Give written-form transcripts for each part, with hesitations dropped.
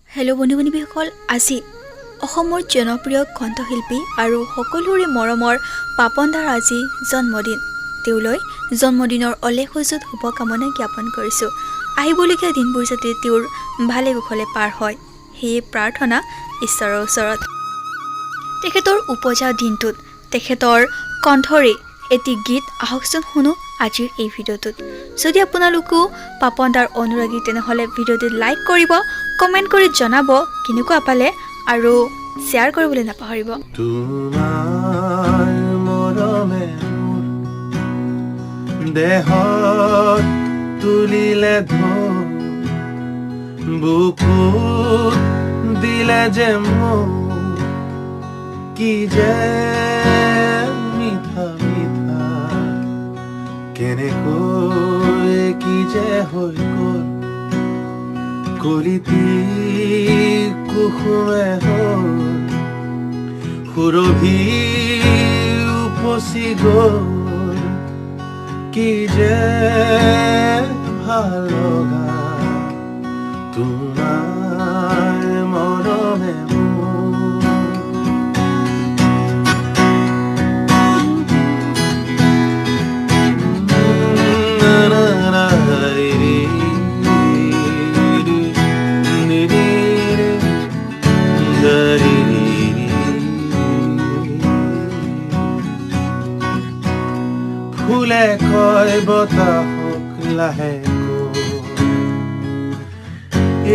Hello' বন্ধু বান্ধৱীসকল, আজি অসমৰ জনপ্ৰিয় কণ্ঠশিল্পী আৰু সকলোৰে মৰমৰ পাপন দাৰ আজি জন্মদিন। তেওঁলৈ জন্মদিনৰ অলেখ অযুত শুভকামনা জ্ঞাপন কৰিছোঁ। আহিবলগীয়া দিনবোৰ যাতে তেওঁৰ ভালে কুশলে পাৰ হয়, সেয়ে প্ৰাৰ্থনা ঈশ্বৰৰ ওচৰত। তেখেতৰ উপজা দিনটোত তেখেতৰ কণ্ঠৰে এটি গীত আহকচোন শুনো আজিৰ এই ভিডিঅ'টোত। যদি আপোনালোকো পাপন দাৰ অনুৰাগী, তেনেহ'লে ভিডিঅ'টোত লাইক কৰিব, কমেণ্ট কৰি জনাব কেনেকুৱা পালে আৰু শ্বেয়াৰ কৰিবলৈ নাপাহৰিব। তোমাৰ মৰমে মোৰ দেহত তুলিলে ঢৌ, বুকুত দিলে যে মৌ, কি যে মিঠা মিঠা, কেনেকৈ কি যে হৈ গ'ল, কলিটি কুসুমে হ'ল, সুৰভি উপচি গ'ল, কি যে ভাল লগা তোমাৰ মৰমে মোৰ। ফুলে কয় বতাহক লাহেকৈ,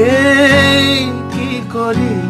এই কি কৰিলা?